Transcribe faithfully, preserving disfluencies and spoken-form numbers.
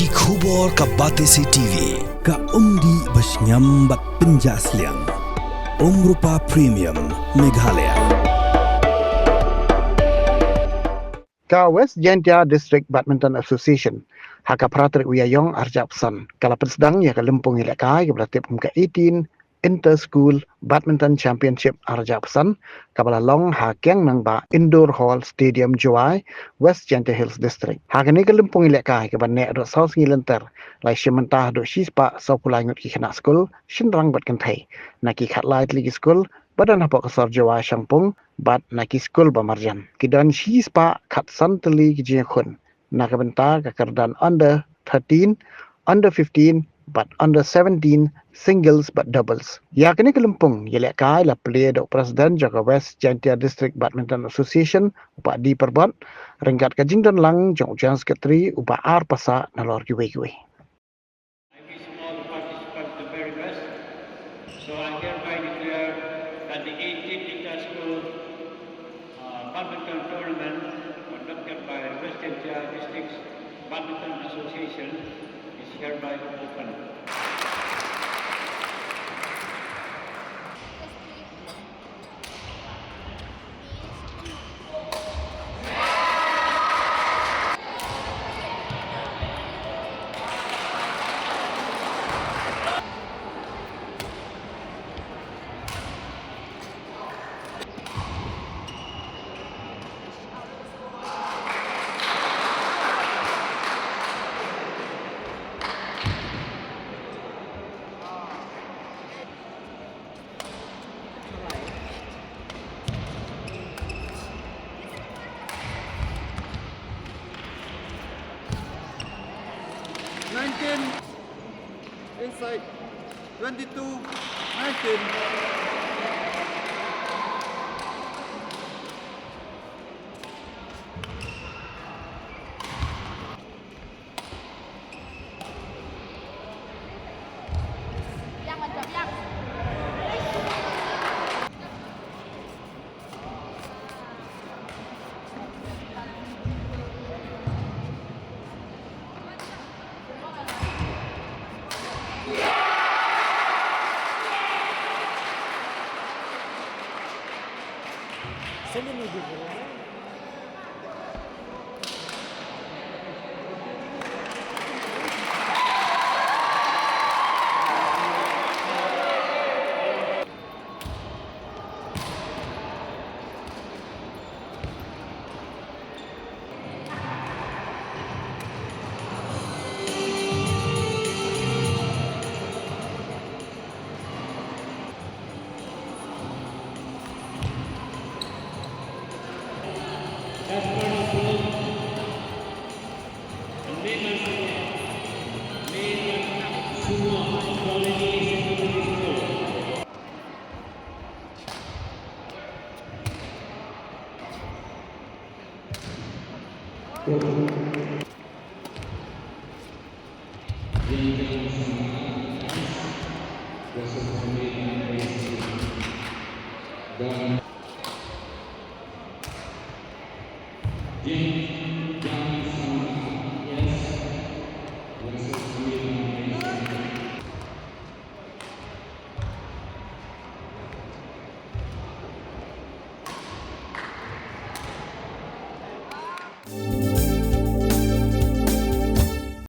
Ki khubor ka Batesi T V, ka umdih ba shngiam bad pynjah sliang. Umrupa Premium, Meghalaya. Ka West Jaintia District Badminton Association, ha ka phra tarik u Ïaïong arhajar arphew san, ka la pynsdang ïa ka lympung ïalehkai kaba la tip kum ka eighteen Inter School Badminton Championship arhajar arphew san, kaba la long ha Kiang Nangbah Indoor Hall Stadium, Jowai, West Jaintia Hills District. Ha kane ka lympung ïalehkai kaba neh haduh saw sngi lynter, la shim bynta haduh shispah sawphew lai ngut ki khynnah skul, shynrang bad kynthei, na ki khatlai tylli ki skul ba don hapoh ka sor Jowai Shangpung bad na ki skul ba marjan. Ki don shispah khatsan tylli ki jingïakhun na ka bynta ka kyrdan under thirteen, under fifteen bad under seventeen, singles bad doubles. Ïa kane ka lympung ïalehkai la plie da u President jong ka West Jaintia District Badminton Association, u Bah D Pyrbot, ryngkat ka jingdon lang jong u General Secretary, u Bah R Passah, nalor kiwei kiwei. I wish all the participants the very best. So I hereby declare that the eighteenth Inter-School, uh, Badminton Tournament conducted by West Jaintia Districts Badminton Association is hereby open. Nineteen. Inside. Twenty-two. Nineteen.